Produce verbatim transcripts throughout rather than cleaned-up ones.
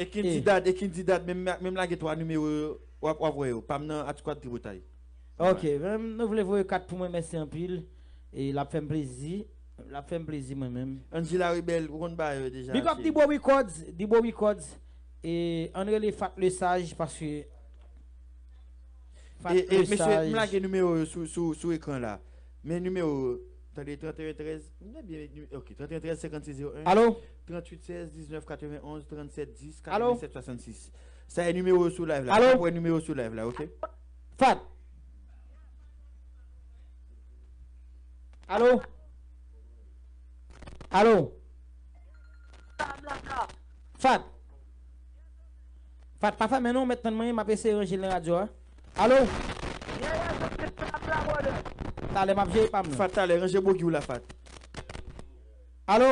E Kindidad, e Kindidad, menm, menm lage twa nimewo yo, w ap, w ap wè yo. Pa m nan Atkwad Tripotay. Ok, menm nou vle voye kat pou mwen, mèsi anpil. E l ap fè m plezi. L ap fè m plezi mwen menm. Angela Rebel, ou konn ba yo deja. Big up Dibo Records, Dibo Records. E ann rele Fat Lesaj paske Fat Lesaj. E, e, mesye, m lage nimewo yo sou, sou, sou ekran la. Men nimewo, tande, trannteyen trèz, m te byen, ok, trannteyen trèz, senkannsis zewo en, Alo? tranntuit sèz, diznèf katrevenonz, trannsèt dis, Alo? katrevensèt swasannsis. Sa e nimewo sou live la. Alo? Ou wè nimewo sou live la, ok? Fat. Alo? Alo? Fat. Fat, pa fèmen non, mèt tann mwen, m ap eseye ranje l nan radyo a. Alo? Talè m ap jere pa m nan. Fat, talè, ranje bogi w la, Fat. Alo?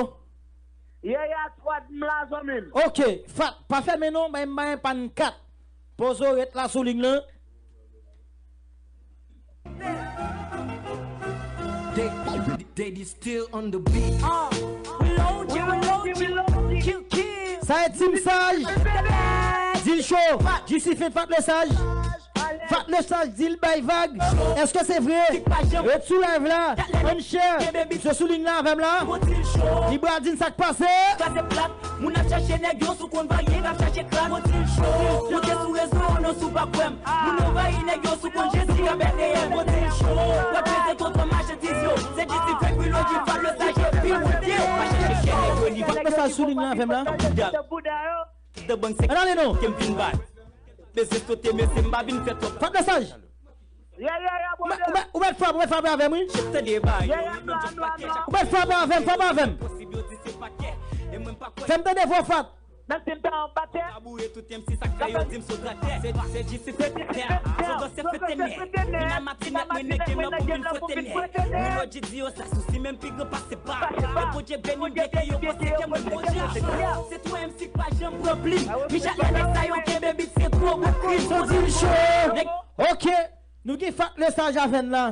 Yaya Squad, m la, zanmi m. Ok, Fat, pa fèmen non, bay m, bay m pa n kat. Poze w ret la sou liy lan. They, they still on the beat. Uh, reload you, reload you, kill, kill. Sa e Team Saj. Dil Cho, G C Fent, Fat Lesaj. Fat Lesaj, Dil bay vag. Èske se vre? Ret sou live la. Ann share. Misye sou liy la avè m la. Li pral di n sa k pase. Moun ap chache nèg yo sou konn varye, n ap chache krak. Motiv cho, moute sou rezo, non si w pa kwè m. Moun anvayi nèg yo sou konn Jezi k ap Betleèm. Motiv cho, w ap peze tonton machandiz yo. Se G C Fent, reload, Fat Lesaj epi moute. Pa chache kè nèg yo, li pa. Fat Lesaj sou liy la avè m la. Ann ale non. Ke m vin bay. Bezwen sote, mesye, m pa vin fè twòp. Fat Lesaj. Yeah, yeah, yeah, brother. Ou mèt, ou mèt frape, ou mèt frape avè m, wi. Ou mèt frape avè m, frape avè m. Fè m tande vwa Fat. Mèsi, m ta anba tè. Tabouye tout M C, sa k fè yo di m sot atè. Se, se G C Fent, slogan se fete nè. Vin a Matinèt, mwen nèg gen nan pou vin fwete nè. Reload di yo sa sousi, menm pi gran pase pa. E Bondye beni m byen ke yo panse ke mwen Bondye. Se twa M C k pa janm pran plim. Michel Alex sa yo kenbe bit, se gwo bout krim. Sa di l cho. Ok. Nou gen Fat Lesaj avè n la.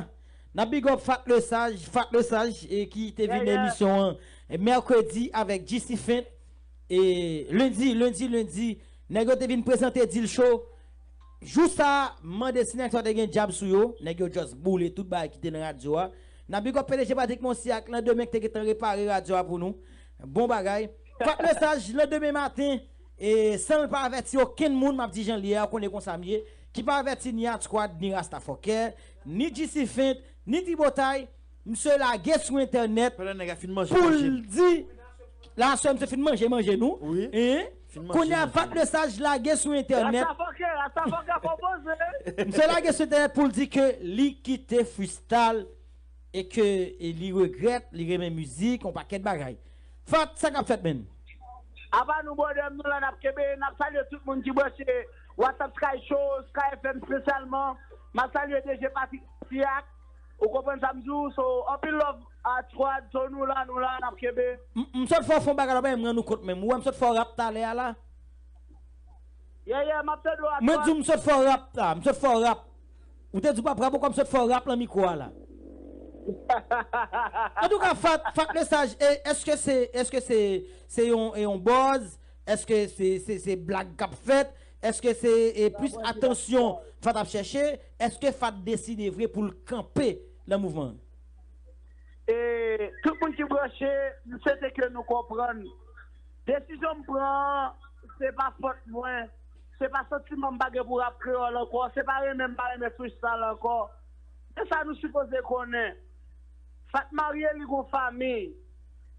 N ap big up Fat Lesaj, Fat Lesaj, e ki te vin nan emisyon an, e, mèkredi avèk G C Fent. E lendi, lendi, lendi, nèg yo te vin prezante Dil Cho. Jou sa a, m mande si nèg sa yo te gen djab sou yo. Nèg yo just boule tout bagay ki te nan radyo a. N ap big up P D G Patrick Monsiak, Landemen ki te gentan repare radyo a pou nou. Bon bagay. Fat Lesaj, Landemen maten, e san l pa avèti okenn moun, m ap di jan l ye a, ou konnen konsa m ye, ki pa avèti ni Hot Squad, ni Rasta Fucker, ni G C Fent, ni Dibotay, misye lage sou entènèt pou l di, la sè misye fin manje, manje nou. Kounye a, Fat Lesaj lage sou entènèt. Misye lage sou entènèt pou l di ke li kite freestyle e ke, e li regrèt, li renmen mizik, yon pakèt bagay. Fat, sa k ap fèt, menn? Apa nou, brother m, nou la, n ap kenbe, n ap salye tout moun ki branche WhatsApp Sky Show, Sky F M espesyalman. M ap salye D J Patrick Siak. Ou konprann sa m di w? So, anpil love a Squad. So, nou la, nou la, n ap kenbe. M, m sot fè w fè yon bagay la, m rann ou kont menm. Ou wè m sot fè w rap talè a la? Yeah, yeah, m ap tande w a Squad. Mwen di w m sot fè w rap la, m sot fè w rap. Ou te di w p ap rap, ou kòm sot fè w rap lan mikwo a la. Antouka, Fat, Fat Lesaj, e, èske se, èske se, se yon, e yon buzz? Èske se, se, se blag k ap fèt? Èske se, e, plis atansyon Fat ap chèche? Èske Fat deside vre pou l kanpe nan mouvman an? E tout moun ki branche, m swete ke nou konprann. Desizyon m pran an, se pa fòt mwen. Se pa santiman m pa gen pou rap kreyòl ankò. Se pa renmen m pa renmen freestyle ankò. Se sa nou sipoze konnen. Fat marye, li gon fanmi.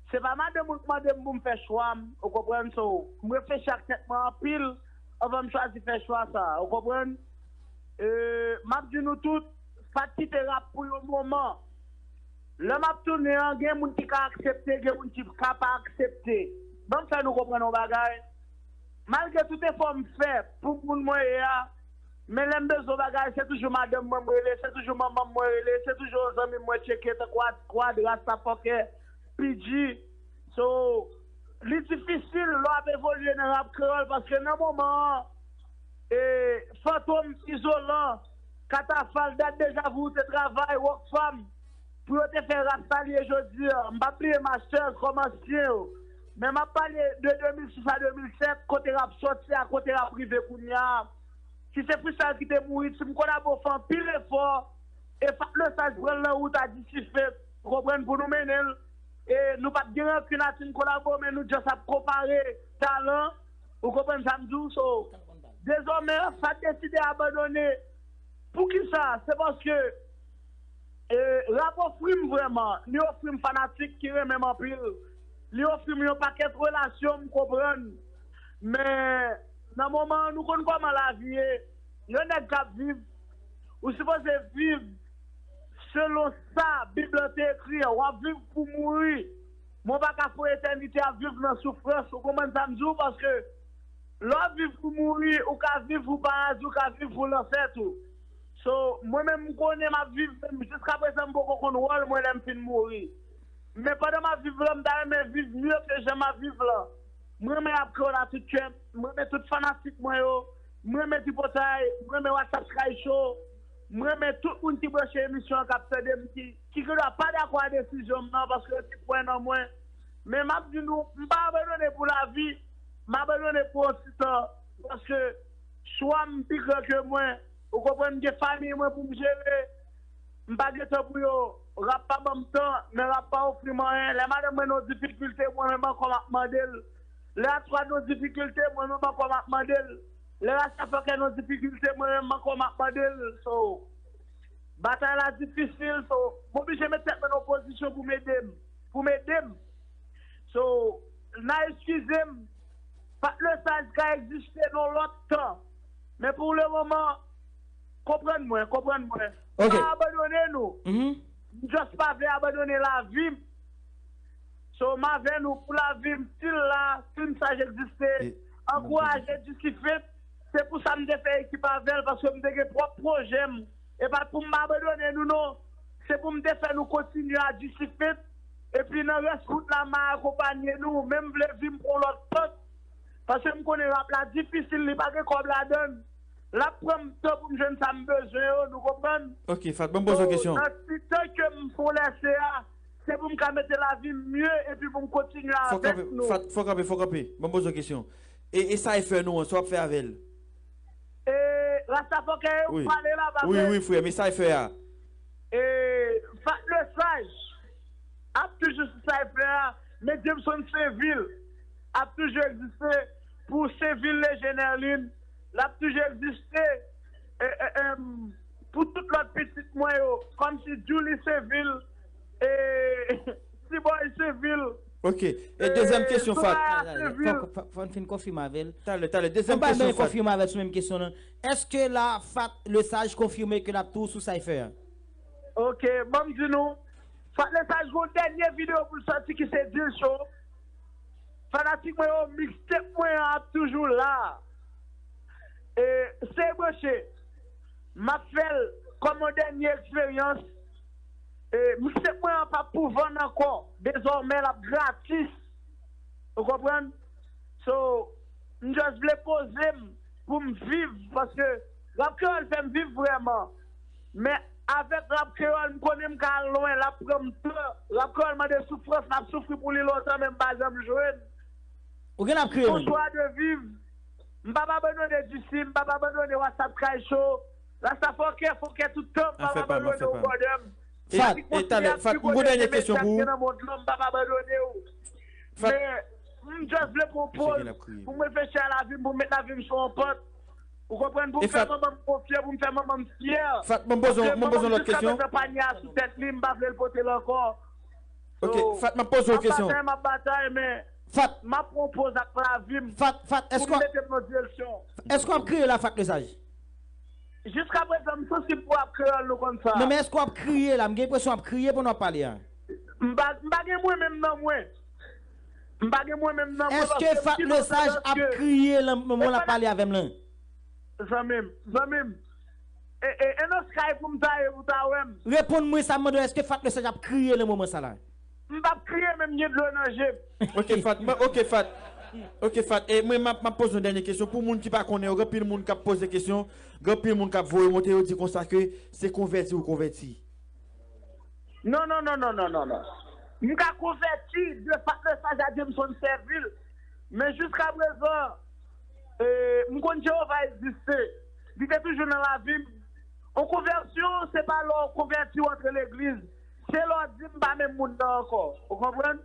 Se pa madanm mwen k mande m pou m fè chwa m, ou konprann? So, m reflechi ak tèt mwen anpil anvan m chwazi fè chwa sa, ou konprann? E, m ap di nou tout, Fat kite rap pou yon moman. Lè m ap tounen an, gen moun ki ka aksepte, gen moun ki ka pa aksepte. Ban m fè nou konprann yon bagay. Malgre tout efò m fè pou moun mwen ye a, men lè m bezwen yon bagay, se toujou madanm mwen m rele, se toujou manman m mwen rele, se toujou yon zanmi m mwen tcheke, tankou Squad, Rasta Fucker, P G. So, li difisil lè w ap evolye nan rap kreyòl, paske nan moman an, e, Fantom, Izolan, Katafal, Dat Deja Vu te travay, Rockfam, pou yo te fè rap sa l ye jodi a. M p ap bliye Masters kòm ansyen yo. Men m ap pale de de mil sis a de mil sèt, kote rap sòti a, kote rap rive kounye a. Si se freestyle ki te mouri, Team Kolabo fè anpil efò. E Fat Lesage pran l nan wout a Disifet, ou konprann, pou nou mennen l. E nou pa t gen rankin a Team Kolabo, men nou just ap konpare talan, ou konprann sa m di w? So, dezòmè, Fat deside abandone. Poukisa? Se paske e, rap ofri m vrèman. Li ofri m fanatik ki renmen m anpil. Li ofri m yon pakèt relasyon, m konprann. Men, nan moman an, nou konn kòman lavi ye. Yon nèg k ap viv, ou sipoze viv selon sa Bib lan te ekri an. W ap viv pou mouri. Men w pa ka fè etènite ap viv nan soufrans. Ou konprann sa m di w? Paske lè w ap viv pou mouri, ou ka viv pou paradi, ou ka viv pou lanfè tou. So, mwen menm, m konnen m ap viv, menm jiskaprezan, m poko konn wòl mwen lè m fin mouri. Men pandan m ap viv la, m ta renmen viv mye ke jan m ap viv la. M renmen rap kreyòl a tout kè m, m renmen tout fanatik mwen yo, m renmen Tripotay, m renmen WhatsApp Sky Show, m renmen tout moun ki branche emisyon an, k ap tande m, ki, ki gendwa pa dakò a desizyon m nan, paske yo te kwè nan mwen. Men m ap di nou, m pa abandone pou lavi, m abandone pou yon ti tan, paske chwa m pi gran ke mwen. Ou konprann, m gen fanmiy mwen pou m jere. M pa gen tan pou yo. Rap pa ban m tan, men rap pa ofri m anyen. Lè madanm mwen nan difikilte, mwen menm ankò m ap mande l. Lè Atwa nan difikilte, mwen menm ankò m ap mande l. Lè Rastafòkè nan difikilte, mwen menm ankò m ap mande l. So, batay la difisil, so, m oblije met tèt mwen nan pozisyon pou m ede m. Pou m ede m. So, n a eskize m. Fat Lesage ka egziste nan lòt tan. Men pou le moman, konprann mwen, konprann mwen. Ok. Pa abandone nou. Mhm. M just pa vle abandone lavi m. So, m avè nou pou lavi m, still la, Fat Lesage egziste. E, ankouraje Disifet. Se pou sa m te fè ekip avè l, paske m te gen pwòp pwojè m. E pa pou m abandone nou, non. Se pou m te fè nou kontinye a Disifet. Epi nan rès wout la, m a akonpanye nou. Men m vle vi m pran lòt pòt. Paske m konnen rap la difisil, li pa gen kòb ladan l. L ap pran m tan pou m jwenn sa m bezwen yo, nou konprann? Ok, Fat, ban m poze w kesyon. Nan ti tan ke m fè w lèse a, se pou m ka mete lavi m mye epi pou m kontinye avèk nou. Fò kanpe, Fat, fò kanpe, fò kanpe. Ban m poze w kesyon. E, e sa e fè nou an, sa w ap fè avè l? E, Rastafòkè, ou pale la, pa vre? Wi, wi, frè, men sa e fè a? E, Fat Lesage ap toujou sou sa e fè a, men Jameson Sainvil ap toujou egziste pou Sainvil Lejenè Lin, l ap toujou egziste, e, e, em, pou tout lòt pitit mwen yo, kòmsi Julie Sainvil, e, T-Boy Sainvil. Ok. E dezyèm kesyon, Fat. Soraya Sainvil. Fò, fò, fò n fin konfime avè l. Talè, talè, dezyèm kesyon, Fat. Konfime avè l sou menm kesyon nan. Èske la, Fat Lesage konfime ke l ap toujou sou sa e fè a? Ok, ban m di nou, Fat Lesage gon dènye videyo pou l sòti ki se Dil Cho. Fanatik mwen yo, mixtape mwen an ap toujou la. E, se branche. M ap fè l kòm yon dènye eksperyans. E, mixtape mwen an p ap pou vann ankò. Dezòmè, l ap gratis. Ou konprann? So, m just vle poze m pou m viv, paske rap kreyòl fè m viv vrèman. Men avèk rap kreyòl, m konnen m ka al lwen, l ap pran m tan. Rap kreyòl mande soufrans, m ap soufri pou li lontan, men m pa janm jwenn. Ou gen ap kriye menm. Yon chwa de viv. M p ap abandone D C, m p ap abandone WhatsApp Sky Show. Rastafòkè, fòkè tout tan, m p ap abandone w, brother m. Fat, e talè, Fat, m gon dènye kesyon pou ou. Nan mond lan, m p ap abandone w. Fat. Men, m just vle pran yon poz pou m reflechi a lavi m, pou m met lavi m sou yon pant. Ou konprann? Pou m fè manman m konfyan, pou m fè manman m fyè. Fat, mwen poze, mwen poze yon lòt kesyon. Paske manman m jiskaprezan pa nye a sou tèt li, m pa vle l pote l ankò. Ok, Fat, m ap poze yon kesyon. M ap batay, m ap batay, men Fat, m ap pran poz ak lavi m. Fat, Fat, èske w ap, pou m mete m nan direksyon. Èske w ap kriye la, Fat Lesage? Jiskaprezan, m sansib pou rap kreyòl, nou konn sa. Non, men èske w ap kriye la? M gen enpresyon w ap kriye pandan w ap pale a. M pa, m pa gen mwen menm nan mwen. M pa gen mwen menm nan mwen. Èske Fat Lesage ap kriye nan moman l ap pale avè m lan? Zanmi m, zanmi m. E, e, e nan Skype pou m ta ye, pou ta wè m. Reponn mwen sa m mande w, èske Fat Lesage ap kriye nan moman sa la? M p ap kriye, men m gen dlo nan je m. Ok, Fat, mwen, ok, Fat. Ok, Fat, e mwen, m ap, m ap poze yon dènye kesyon. Pou moun ki pa konnen yo, gen anpil moun k ap poze kesyon, gen anpil moun k ap voye monte, yo di konsa ke se konvèti ou konvèti. Non, non, non, non, non, non, non. M ka konvèti de Fat le Saj a Jameson Sèvil, men jiskaprezan, e, m konn Jewova egziste. Li te toujou nan lavi m. Yon konvèsyon, se pa lè w konvèti w antre legliz. Se lè w di m pa menm moun nan ankò. Ou konprann?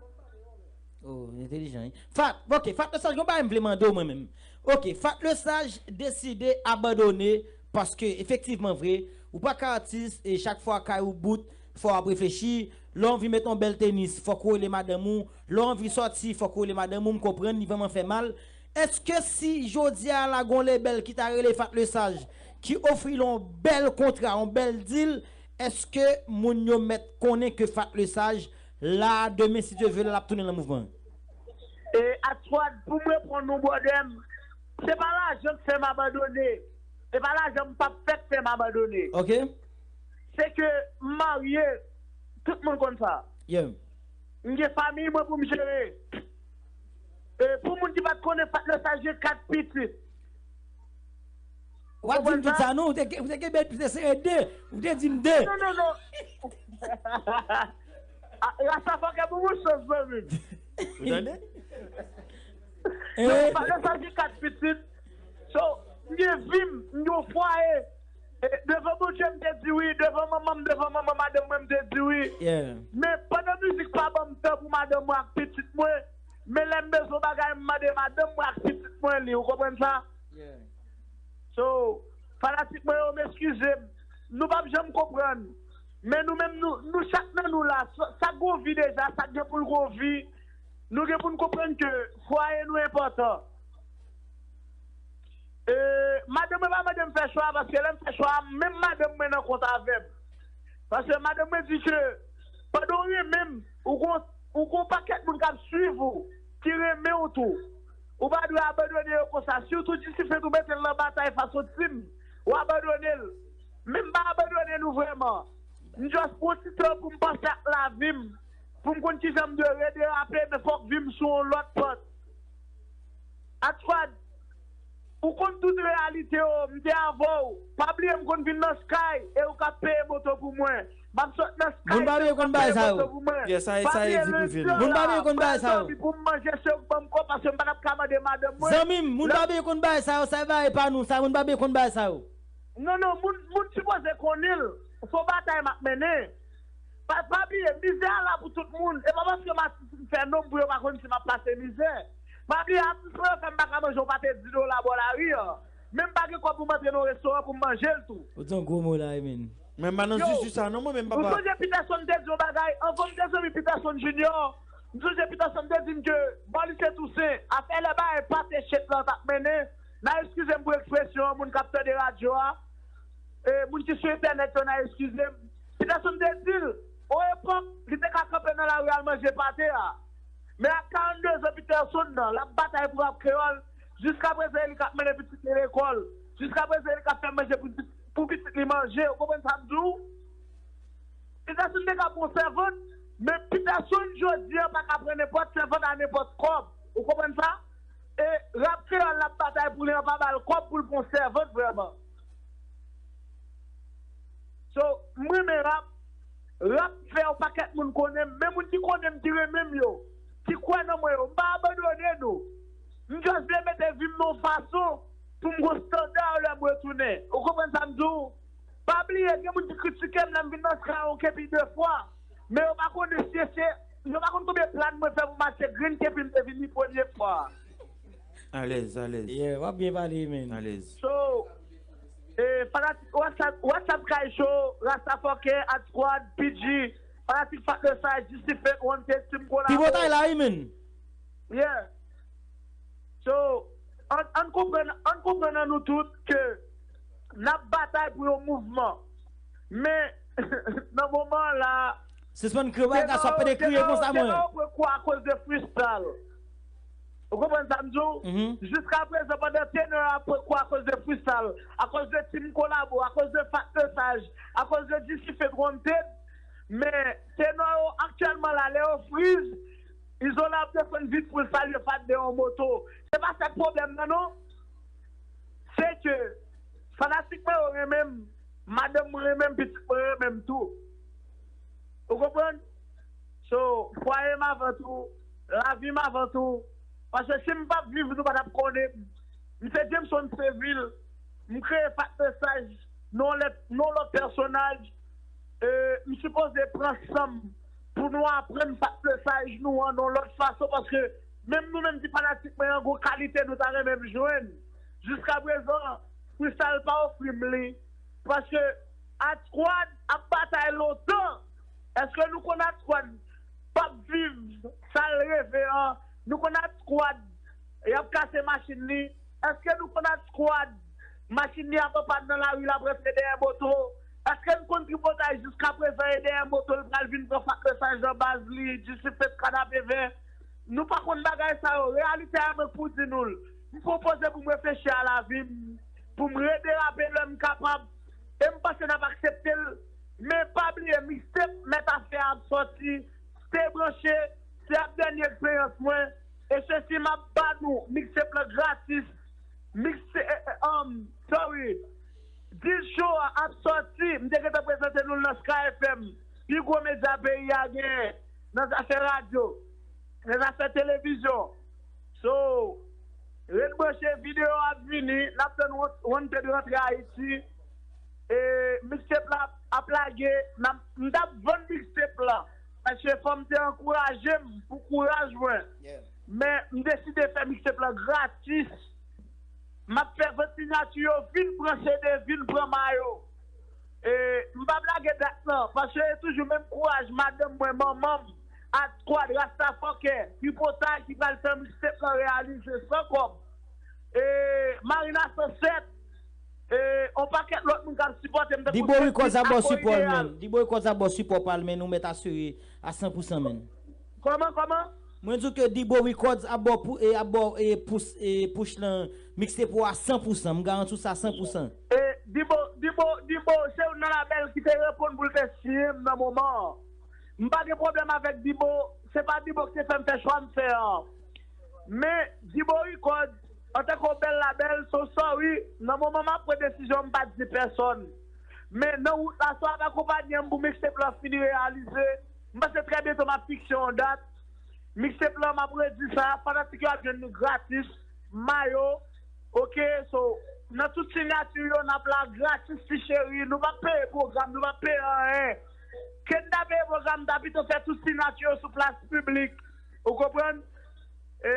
Oh, entelijan, wi. Fat, ok, Fat le Saj, gon bagay m vle mande w mwen menm. Ok, Fat le Saj deside abandone paske efektivman vre, ou pa ka atis e chak fwa kay ou bout, fò w ap reflechi. Lè w anvi met yon bèl tenis, fòk ou rele madanm ou. Lè w anvi sòti, fòk ou rele madanm ou. M konprann, li vrèman fè mal. Èske si jodi a la gon lebèl ki ta rele Fat le Saj, ki ofri l yon bèl kontra, yon bèl dil, èske moun yo mèt konnen ke Fat le Saj la, demen, si Dye vle, l ap tounen nan mouvman? E Atwad, pou m reponn nou, brother m, se pa lajan k fè m abandone. Se pa lajan m p ap fè k fè m abandone. Ok. Se ke m marye, tout moun konn sa. Yeah. M gen fanmiy mwen pou m jere. E pou moun ki pa t konnen, Fat le Saj gen kat pitit. W ap di m tout sa non, ou te ou te kenbe ou te sere de, ou te di m de. Non, non, non. Ah, Rasta fòkè pou mwen chans zanmi m. Ou tande? Non, Fat le Saj gen kat pitit. So, m gen vi m, m gen yon fwaye. E, devan Bondye m te di wi, devan manman m, devan manman madanm mwen m te di wi. Yeah. Men pandan mizik pa ban m tan pou madanm mwen ak pitit mwen, men lè m bezwen bagay m mande madanm mwen ak pitit mwen li, ou konprann sa? Yeah. So, fanatik mwen yo, m eskize m. Nou p ap janm konprann. Men nou menm, nou, nou chak nan nou la, sa sa k gon vi deja, sa k gen pou l gon vi, nou gen pou n konprann ke fwaye nou enpòtan. E, madanm mwen pa mande m fè chwa, paske lè m fè chwa, menm madanm mwen nan kont avè m. Paske madanm mwen di ke pandan w renmen m, ou gon, ou gon pakèt moun k ap swiv ou, ki renmen w tou. Ou pa dwe abandone yo konsa. Si w tou disifet ou mete l nan batay fas yon team, ou abandone l. Men m pa abandone nou vrèman. M just pran ti tan pou m panse ak lavi m, pou m konn kijan m dwe rederape, men fòk vi m sou yon lòt pant. Atwad, ou konn tout reyalite yo, m te avè w. Pa bliye m konn vin nan Sky e ou k ap peye moto pou mwen. M ap sot nan Sky. Moun pa bliye konn bagay sa yo. Moto pou mwen. Yeah, sa e- sa e di pou vye nou. Moun pa bliye konn bagay sa yo. Pou m manje se ou k ban m kòb paske m pa t ap ka mande madanm mwen. Zanmi m, moun pa bliye konn bagay sa yo, sa e pa nou, sa moun pa bliye konn bagay sa yo. Non, non, moun, moun sipoze konnen l. Se yon batay m ap mennen. Pa, pa bliye, mizè a la pou tout moun. E pa paske m atis m fè non m pou yo pa konn si m ap pase mizè. Pa bliye, atis mwen yo fè m pa ka manje yon pate dis dola bò lari an. Men m pa gen kòb pou m antre nan yon restoran pou m manje l tou. Ou di yon gwo mo la, Emin. Mwen m pa nan Yo, zizou sa non mwen menm Ou papa. Sonje Peterson te di yon bagay, anvan m te zanmi Peterson Junior, m sonje Peterson te di m ke bò li se Tousen, afè lè bagay pa te chet lan t ap mennen, n a eskize m pou ekspresyon an, moun k ap tande radyo a, e, moun ki sou entènèt yo, n a eskize m. Peterson te di l, yon epòk, li te ka kanpe nan lari al manje pate a. Men ak karannde zan Peterson nan, l ap batay pou rap kreyòl, jiskaprezan e li k ap mennen pitit li lekòl, jiskaprezan e li k ap fè manje pou, pou pitit li manje, ou konprann sa m di w? Peterson te ka pran sèvant, men Peterson jodi an pa ka pran nenpòt sèvant a nenpòt kòb, ou konprann sa? E rap kreyòl l ap batay pou li an pa ba l kòb pou l pran sèvant vrèman. So, m renmen rap. Rap fè yon pakèt moun konnen m. Men moun ki konnen m, ki renmen m yo, ki kwè nan mwen yo, m pa abandone nou. M just vle mete vi m nan yon fason pou m gon standa lè m retounen. Ou konprann sa m di w? Pa bliye, gen moun ki kritike m lè m vin nan Sky yon kepi de fwa. Men yo pa konnen si se, yo pa konn konbyen plan mwen fè pou m achte grenn kepi m te vini premye fwa. Alèz, alèz. Yeah, w ap byen pale, men. Alèz. So, e, fanatik WhatsApp, WhatsApp Kay Show, Rasta Fòkè, At Squad, P G, fanatik Fat le Saj, Disifet, Wanted, Team Kolabo. Pi bon tay la, wi, men. Yeah. So, ann ann konprann, ann konprann an nou tout ke n ap batay pou yon mouvman. Men, nan moman la, Sispann kriye, bagay sa, pa de kriye konsa, mwen. Tenor pran kou akoz de freestyle. Ou konprann sa m di w? Mhm. Jiskaprezan, pandan tenor ap pran kou akoz de freestyle, akoz de Team Kolabo, akoz de Fat le Saj, akoz de Disifet, Wanted, men tenor yo aktyèlman la, lè yo friz, Izolan ap desann vit pou l salye Fat de yon moto. Se pa sa k pwoblèm nan, non. Se ke fanatik mwen yo renmen m, madanm mwen renmen m, pitit mwen renmen m tou. Ou konprann? So, fwaye m avan tou, lavi m avan tou. Paske si m p ap viv, nou pa t ap konnen m. M se Jameson Seville, m kreye Fat Lesaj nan lòt, nan lòt pèsonaj. E, m sipoze pran san m pou nou aprann Fat Lesaj nou an nan lòt fason, paske menm nou menm ki fanatik mwen an, gon kalite nou ta renmen m jwenn. Jiska prezan, Freestyle pa ofri m li. Paske Hot Squad ap batay lontan. Èske nou konn Hot Squad p ap viv sa l reve an? Nou konn Hot Squad, y ap kase machin li. Èske nou konn Hot Squad, machin li ap anpann nan lari, l ap rantre dèyè moto? Èske nou konn Tripotay jiska prezan e dèyè moto l pral vin pran Fat Lesaj nan baz li, Disipet Kanapevè? Nou pa konn bagay sa yo. Reyalite a mwen k pou di nou l. M pwopoze pou m reflechi a lavi m, pou m rederape lè m kapab. E m panse n ap aksepte l. Men pa bliye, mixtape Mèt Afè a ap sòti. Stay branche, se ap dènye eksperyans mwen. E sesi m ap ba nou mixtape lan gratis. Mixtape, eh, eh, um, sorry. Deal Show a ap sòti. M te gentan prezante nou l nan Sky F M. Pi gwo medya peyi a genyen nan zafè radyo, nan zafè televizyon. So, ret branche, videyo ap vini, n ap tann Wan-, Wanted rantre Ayiti. E mixtape la ap lage, n ap, m t ap vann mixtape la. Paske fanm te ankouraje m pou kouraj mwen. Men m deside fè mixtape la gratis. M ap fè vant sinyati yo vin pran C D, vin pran mayo. E, m p ap lage dat lan, paske e toujou menm kouraj madanm mwen, manman m, Hot Squad, Rasta Fòkè, Tripotay ki pral fè mixtape lan reyalize san kòb. E, Marina san sèt, e, on pakèt lòt moun k ap sipòte m, tankou Dibo Records ap ba w sipò l, menm. Dibo Records ap ba w sipò pa l, men nou mèt asire a san pou san, menm. Kòman, kòman? Mwen di w ke Dibo Records ap ba w pou, e, ap ba w, e, pous, e, push lan mixtape ou a san pou san. M garanti w sa san pou san. E, Dibo, Dibo, Dibo, se youn nan labèl ki te reponn pou l te siyen m nan moman an. M pa gen pwoblèm avèk Dibo, se pa Dibo ki te fè m fè chwa m fè an. Men, Dibo Records, antanke yon bèl labèl, so sorry, nan moman m ap pran desizyon, m pa t di pèsòn. Men, nan wout la, so ap akonpanye m pou mixtape lan fini reyalize. M panse trè byento m ap fikse yon dat. Mixtape lan, m ap redi sa, fanatik yo ap jwenn li gratis. Mayo, oke, so, nan tout sinyati yo, n ap la gratis, ti cheri. Nou p ap peye pwogram, nou p ap peye anyen. Ke n ta peye pwogram, n ta pito fè tout sinyati yo sou plas piblik. Ou konprann? E,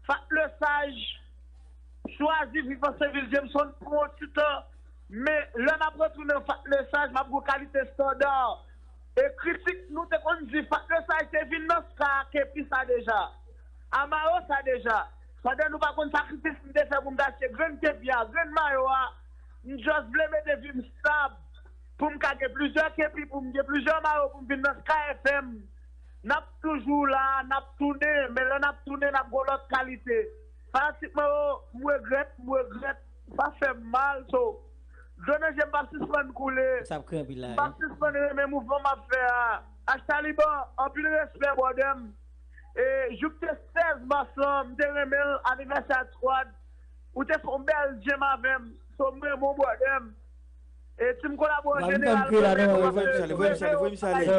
Fat Lesaj, chwazi viv an Sevil Jameson pou yon ti tan. Men, lè n ap retounen Fat Lesaj, m ap gon kalite estanda. E kritik, nou te konn di Fat Lesaj te vin nan ska a kepi sa deja. Amaro sa deja. Pandan nou pa konn sakrifis m te fè pou m te achte grenn kepi a, grenn mayo a, m just vle mete vi m stab pou m ka gen plizyè kepi, pou m gen plizyè mayo, pou m vin nan Sky F M. N ap toujou la, n ap tounen, men lè n ap tounen, n ap gon lòt kalite. Fanatik mwen yo, m regrèt, m regrèt, sa fè m mal, so, dlo nan je m p ap sispann koule. Sa ap kre anpil la, m p ap sispann renmen mouvman m ap fè a. H Taliban, anpil respè, brother m. E, jouk te sèz mas lan, m te renmen l, anivèsè Hot Squad. Ou te fè yon bèl djèm avè m, so m renmen w, brother m. E, si m kolabore jeneral, voye m chale, voye m chale, voye m chale. Yo,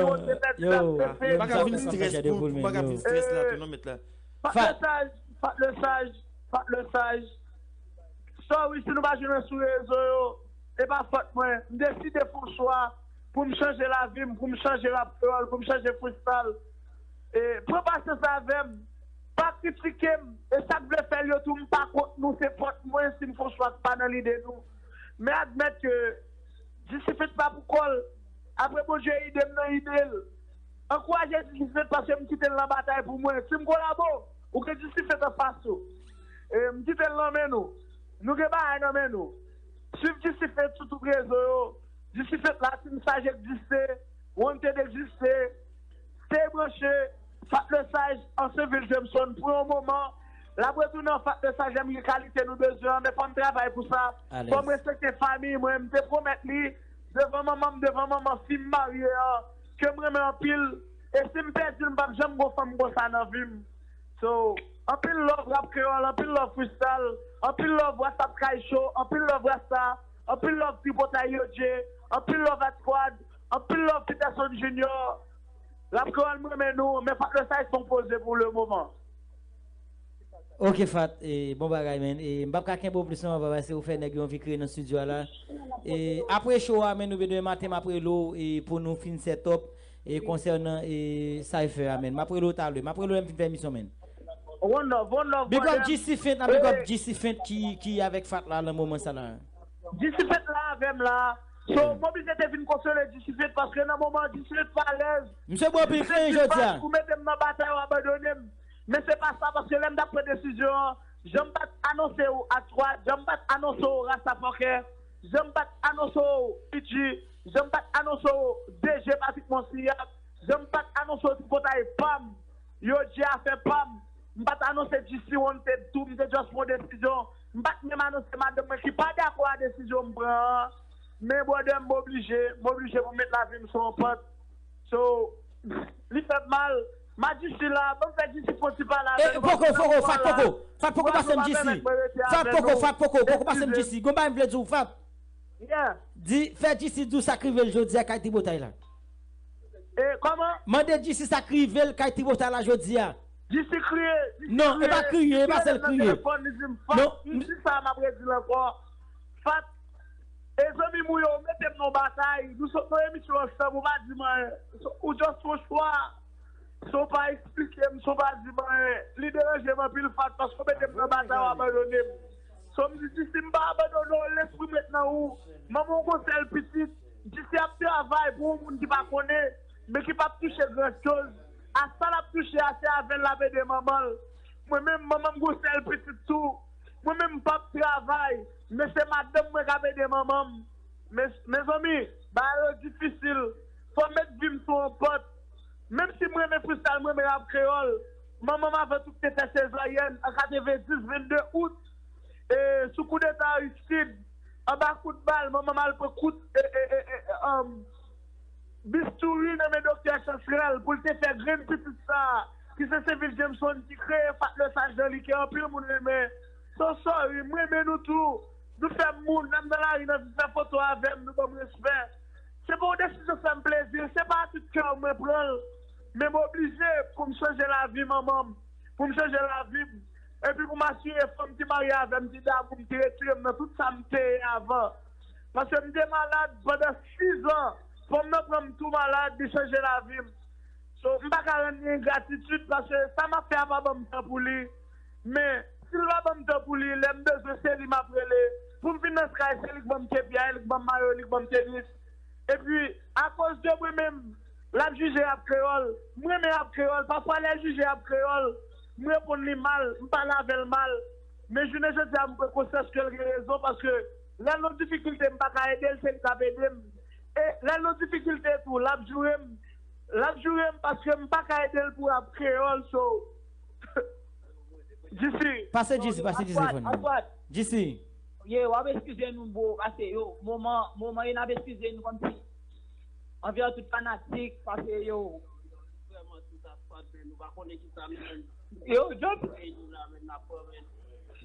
yo, m pa ka vin stres pou, m pa ka vin stres la, tou non, mèt la. Fat Lesaj, Fat Lesaj, Fat Lesaj. Sorry si nou pa jwenn sou rezo yo, e pa fòt mwen. M deside fè yon chwa pou m chanje lavi m, pou m chanje rap kreyòl, pou m chanje freestyle. E, pran pasyans avè m, pa kritike m, e sa k vle fè l yo tou, m pa kont nou, se fòt mwen si m fè yon chwa k pa nan lide nou. Men admèt ke Disifit pa pou kò l. Apre Bondye ede m nan ide l. Ankouraje Disifit paske m kite l nan batay pou mwen. Si m kolabo, ou gen Disifit anfas ou. E, m kite l nan men nou. Nou gen bagay nan men nou. Swiv Disifit sou tout rezo yo. Disifit la, Team Saj egziste, Wanted egziste. Stay branche, Fat Lesaj, Ansenvil Jameson, pou yon moman, l ap retounen an Fat Lesaj, lè m gen kalite nou bezwen an, men fò m travay pou sa. Fò m respekte fanmi mwen, m te pwomèt li, devan manman m, devan manman fi m marye an, ke m renmen anpil, e si m pèdi l, m p ap janm gon fanm konsa nan vi m. So, anpil love rap kreyòl, anpil love freestyle, anpil love Rasta Sky Show, anpil love Rasta, anpil love Tripotay Yo Dje, anpil love Hot Squad, anpil love Peterson Junior. Rap Kreyòl, m renmen nou, men Fat Losay se yon poze pou le moman. Ok, Fat, e, bon bagay, men. E, m p ap ka kenbe w plis lontan, papa, paske ou fè nèg yo anvi kriye nan estidyo a la. E, apre show a, men, oubyen demen maten, m ap rele w, e, pou nou fin set up, e, konsènan, e, Cypher a, men. M ap rele w talè. M ap rele w lè m fin fè emisyon, men. One love, one love, Big up brother. G C Fent la, big up G C Fent ki, ki avèk Fat la nan moman sa la. G C Fent la avè m la. So, m oblije te vin konsole G C Fent paske nan moman G C Fent pa alèz. Misye bwè pil fren jodi a. Ou mete m nan batay, ou abandone m. Men se pa sa, paske lè m t ap pran desizyon an, jan m pa t anonse w Act Trois, jan m pa t anonse w Rastafakè, jan m pa t anonse w P G, jan m pa t anonse w D J Patrick Monsignat, jan m pa t anonse w Tripotay pa m, yo di afè pa m, m pa t anonse G C Wanted tou, m te just pran desizyon, m pa t menm anonse madanm mwen ki pa dakò a desizyon m pran an, men brother m oblije, m oblije pou m met lavi m sou yon pant. So, li fè m mal. M a G C la, ban m fè G C fon ti pale avè nou. Poko, poko, Fat poko. Fat poko pase m G C. Fat poko, Fat poko, poko pase m G C. Gon bagay m vle di w, Fat. Di, fè G C di w sa k rive l jodi a kay Tripotay la. E, kòman? Mande G C sa k rive l kay Tripotay la jodi a. G C kriye. Non, e pa kriye, e pa sèl kriye. Non. M di sa, m ap redi l ankò. Fat, e zanmi m ou yo, ou mete m nan batay. Nou sot nan emisyon ansanm, ou pa di m anyen. Ou just fon chwa. Si w pa eksplike m, si w pa di m anyen. Li deranje m anpil, Fat, paske ou mete m nan batay, ou abandone m. So, m di, G C, m pa abandone w, lespri m ret nan ou. Manman w gon sèl pitit. G C ap travay pou yon moun ki pa konnen, men ki p ap touche gran choz. A sa l ap touche a, se avè l l ap ede manman l. Mwen menm, manman m gon sèl pitit tou. Mwen menm, m p ap travay, men se madanm mwen k ap ede manman m. Mes, mezanmi, bagay yo difisil. Fò m met vi m sou yon pant. Menm si m renmen freestyle, m renmen rap kreyòl. Manman m, avan tout, te fè sezaryèn an katrevenndis, vennde out, e, sou koudeta Aristid, anba kout bal, manman m al pran kout, e, e, e, e, um, bistouri nan men doktè Chansrèl pou l te fè grenn pitit sa a, ki se Civil Jameson ki kreye Fat Losaj nan li ke anpil moun renmen. So sorry, m renmen nou tou. Nou fè m moun, lè m nan lari, n anvi fè foto avè m, nou ban m respè. Se pa yon desizyon fè m plezi, se pa a tout kè mwen pran l. Men m oblije pou m chanje lavi manman m, pou m chanje lavi m. Epi pou m asire fanm ki marye avè m, ki damou m, ki retire m nan tout sa m te ye avan. Paske m te malad pandan sis an. Fanm nan pran m tou malad, li chanje lavi m. So, m pa ka rann li engratitid paske sa m ap fè a pa ban m tan pou li. Men, si l pa ban m tan pou li, lè m bezwen, se li m ap rele. Pou m vin nan Sky, se li k ban m kepi a, li k ban m mayo, li k ban m tenis. Epi, akoz de mwen menm, l ap jije rap kreyòl. M renmen rap kreyòl. Pafwa, lè l jije rap kreyòl, m reponn li mal, m pale avè l mal. Men jounen jodi a, m pran konsyans ke l gen rezon, paske lè l nan difikilte, m pa ka ede l, se li k ap ede m. E lè l nan difikilte tou, l ap joure m. L ap joure m paske m pa ka ede l pou rap kreyòl, so. G C. Pase G C, pase G C fò nou. G C. Ye, w ap eskize nou, bro, paske yo, moman, moman, yo n ap eskize nou kòmsi. Anvè tout fanatik, paske yo. Yo, just.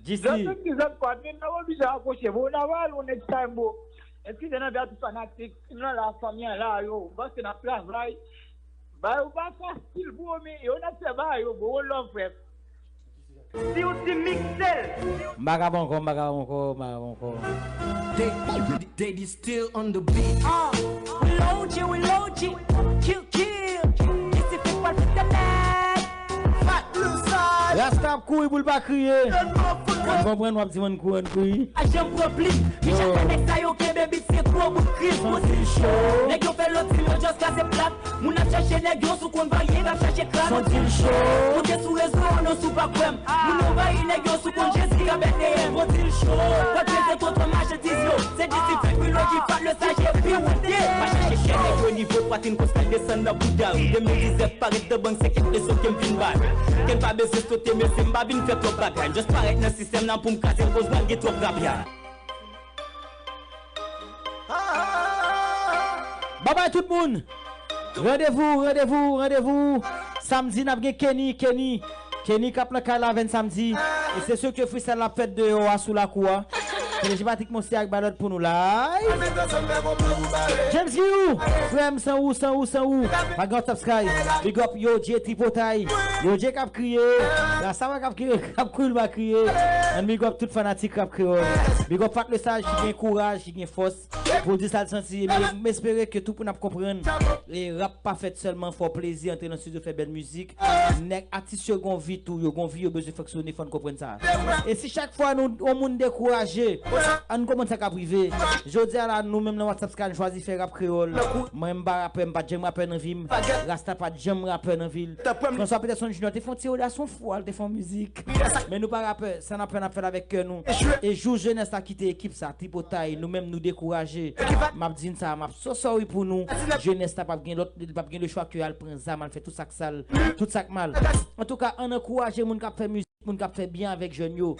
G C. Just eskize m, bro, men n ap oblije akwoche, bro, n ap al yon next time, bro. Eskize n anvè tout fanatik, nan la fanmi an la, yo, paske n ap travay. Bagay yo pa fasil, bro, men yo n ap fè bagay yo, bro, one love, frè. Silti Mixel. M pa kab ankò, m pa kab ankò, m pa kab ankò. They, they, they still on the beat. Uh, we low G, we low G. Kill, kill. Ici, fait pas le système. Fat Losaj. Rasta ap kouri pou l pa kriye. Mwen konprann w ap di mwen kouri, kouri. A janm pran plim. Michel Canex sa yo kenbe bit se gwo bout kriz. Mwen di l cho. Nèg yo fè lòt tim yo just kraze plat. Moun ap chache nèg yo sou konn varye, ap chache kras. Santi l cho. Monte sou rezo, non sou pa kwè m. Moun anvayi nèg yo sou konn Jezi ka Bètleyèm. Monte l cho. Pòtre se twotwa machandiz yo. Se disip fèk pilo ki fat le saje pi wonte. Pa chache chè nèg yo nivo pwatrin kòs kal desann nan bouda. De mil dizèt parèt nan bank se kèk leson ke m vin bay. Kè n pa bezwen sote mesye m pa vin fè twòp bagay. M just parèt nan sistèm nan pou m kraze koz mwen gen twòp rabya. Babay tout moun. Randevou, randevou, randevou. Samdi n ap gen Kenny, Kenny. Kenny k ap nan kay la avè n samdi. E se sou ke freestyle la ap fèt deyò a sou lakou a. Mèt Patrick Monsi ak Balòt pou nou live. James Guillou, frè m, san ou, san ou, san ou. Pa gen WhatsApp Sky. Big up, Yo J Tripotay. Yo J k ap kriye. Rasta wè k ap kriye, k ap kriye, l pa kriye. And big up tout fanatik Rap Kreyòl. Big up Fat le Sage ki gen kouraj, ki gen fòs. Pou di sa l santi, m espere ke tout moun ap konprann. E rap pa fèt sèlman fè w plezi, antre nan estidyo fè bèl mizik. Nèg atis yo gon vi tou, yo gon vi, yo bezwen fonksyone, fò n konprann sa. E si chak fwa nou, yon moun dekouraje, ann konprann sa k ap rive. Jodi a la, nou menm nan WhatsApp Sky, n chwazi fè rap kreyòl. Mwen, m pa rapè, m pa t janm rapè nan vi m. Rasta pa t janm rapè nan vi l. François Peterson Junior te fè yon ti odas, yon fwa, l te fè yon mizik. Men nou pa rapè, sa n ap fè, n ap fè l avèk kè nou. E jou jenès la kite ekip sa, Tripotay, nou menm nou dekouraje. M ap di n sa, m ap so sorry pou nou. Jenès la p ap gen lòt, p ap gen lechwa ke al pran zam, al fè tout sa k sal, tout sa k mal. Antouka, ann ankouraje moun k ap fè mizik, moun k ap fè byen avèk jèn yo.